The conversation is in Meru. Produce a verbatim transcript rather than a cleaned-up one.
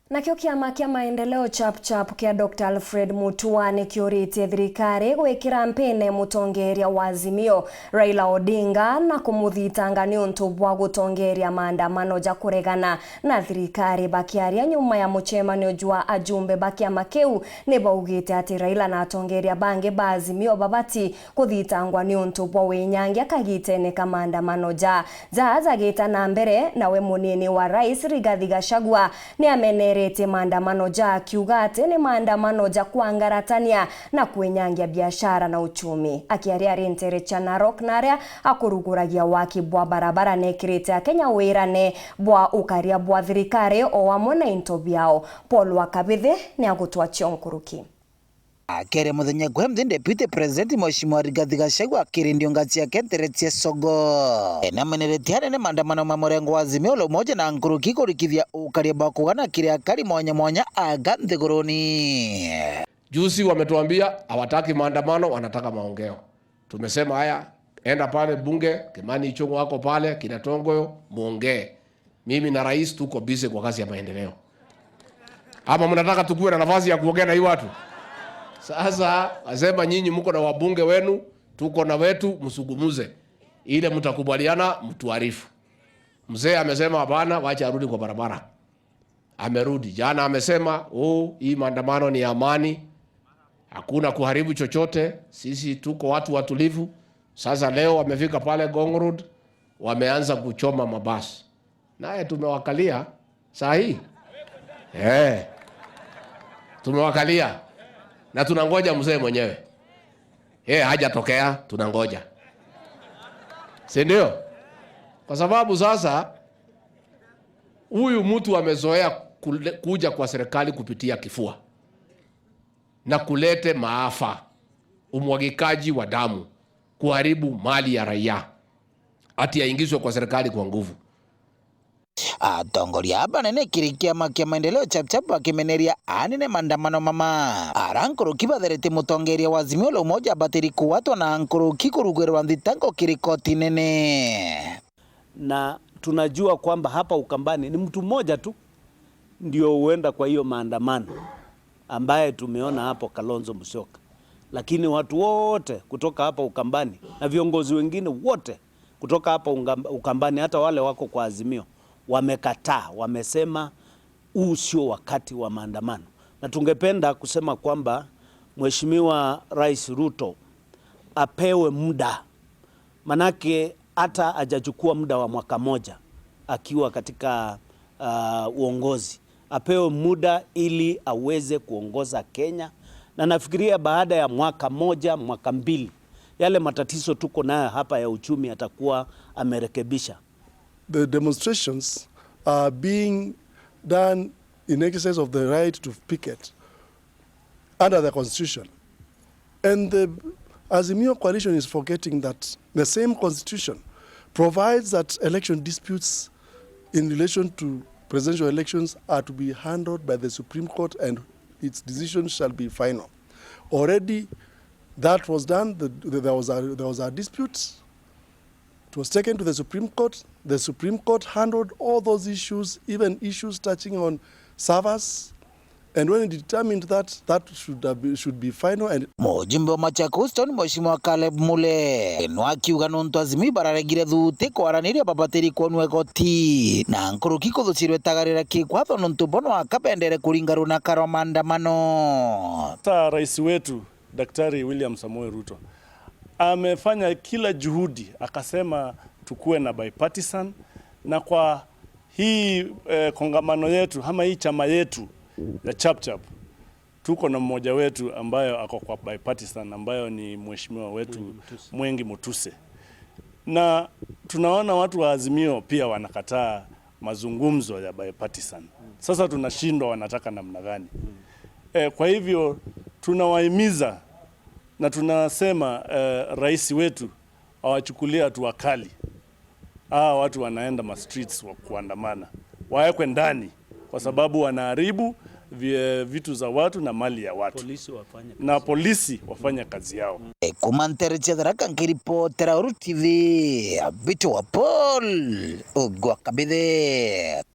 Nakio kiama kia maendeleo Chap Chap kia Doctor Alfred Mutua ni kiuritie thirikari gwikira mpine mutongeria wa Azimio Raila Odinga na kumuthitanga niuntu bwa gutongeria maandamano ja kuregana na thirikari. Bakiaria nyuma ya mucemanio jwa ajumbe ba kiama kiu, ni baugite ati Raila na atongeria bangi ba Azimio babati kuthitangwa niuntu bwa winyangia kagitene ka maandamano ja ja jagita na mbere. Nawe munini wa rais Rigathi Gachagua ni ameneretie maandamano ja, akiuga ati ni maandamano ja kwangaratania na kwinyangia biashara na uchumi. Akiaria ari ntere cia Narok na aria akuruguragia waki bwa barabara, nekirite Akenya wirane bwa ukaria bwa thirikari o amwe na into biao. Paul wa Kabithi ni agutwacia nkuruki. Akere muthenya kwe mthi, Deputy President Mheshimiwa Rigathi Gachagua akiri ndiunga ciake ntere cia Sogo. Nameneretie anene maandamano ma murengo wa Azimio la Umoja na nkuruki kurikithia ukaria bwa kugana kiri akari mwanya mwanya aga nthiguruni. Juzi wametuambia hawataki maandamano, wanataka maongeo. Tumesema, "Haya, enda pale bunge, Kimani Ichung'wa ako pale, kina Tongoyo, muongee." Mimi na rais tuko busy kwa kazi ya maendeleo. Ama mnataka tukuwe na nafasi ya kuongea na hii watu? Sasa nasema nyinyi mko na wabunge wenu, tuko na wetu, msungumuze. Ile mtakubaliana, mtuarifu. Mzee amesema hapana, wacha arudi kwa barabara. Amerudi. Jana amesema, "Oh, hii maandamano ni ya amani. Hakuna kuharibu chochote. Sisi tuko watu watulivu." Sasa leo wamefika pale Ngong Road, wameanza kuchoma mabasi. Naye tumewakalia saa hii. Eh. Tumewakalia. Na tunangoja mzee mwenyewe. Yeye hajatokea, tunangoja. Si ndio? Kwa sababu sasa huyu mtu amezoea kule-, kuja kwa serikali kupitia kifua na kulete maafa, umwagikaji wa damu, kuharibu mali ya raia, ati aingizwe kwa serikali kwa nguvu. Atongoria aba banene kiri kiama kia maendeleo Chap Chap bakimeneria anene maandamano mama. Ara nkuruki batherete mutongeria wa Azimio la Umoja abatiri kugwatwa na nkuruki kurugwirwa nthitango kiri koti nene. Na tunajua kwamba hapa Ukambani ni mtu mmoja tu ndio huenda kwa hiyo maandamano, ambaye tumeona hapo, Kalonzo Musyoka. Lakini watu wote kutoka hapa Ukambani na viongozi wengine wote kutoka hapa Ungam-, Ukambani, hata wale wako kwa Azimio, wamekataa, wamesema huu sio wakati wa maandamano. Na tungependa kusema kwamba Mheshimiwa Rais Ruto apewe muda, manake hata hajachukua muda wa mwaka moja akiwa katika, ah, uongozi. Apewe muda ili aweze kuongoza Kenya, na nafikiria baada ya mwaka moja, mwaka mbili, yale matatizo tuko nayo hapa ya uchumi atakuwa amerekebisha. The demonstrations are being done in exercise of the right to picket under the constitution. And the Azimio coalition is forgetting that the same constitution provides that election disputes in relation to presidential elections are to be handled by the Supreme Court and its decision shall be final. Already that was done, the, the, there was a, there was a dispute. It was taken to the Supreme Court. The Supreme Court handled all those issues, even issues touching on servers. And when it determined that, that should have been, should be final and Mujumbe wa Machakos Town, Mheshimiwa Caleb Mule, no akiuga nontu Azimio bararegire thuti kwaraniria babatiri kwonua igoti, na nkuruki kuthucirwe itagarira kikwatho nontu bono akabendere kuringa runaka rwa maandamano. Sasa rais wetu Daktari William Samoei Ruto amefanya kila juhudi, akasema tukuwe na bipartisan, na kwa hii, eh, kongamano yetu ama hii chama yetu ya Chap Chap, tuko na mmoja wetu ambayo ako kwa bipartisan, ambayo ni mheshimiwa wetu Mwengi Mutuse. Mwengi Mutuse. Na tunaona watu wa Azimio pia wanakataa mazungumzo ya bipartisan. Sasa tunashindwa wanataka namna gani? Eh, kwa hivyo tunawahimiza na tunasema, eh, rais wetu awachukulie hatua kali. Hawa watu wanaenda ma streets wa kuandamana, wawekwe ndani kwa sababu wanaharibu vi-, vitu za watu na mali ya watu. Polisi wafanye Na kazi. Polisi wafanye kazi yao. Kuma ntere cia Tharaka nkiripotera Uru T V, Bitu wa Paul Ugwa Kabithe.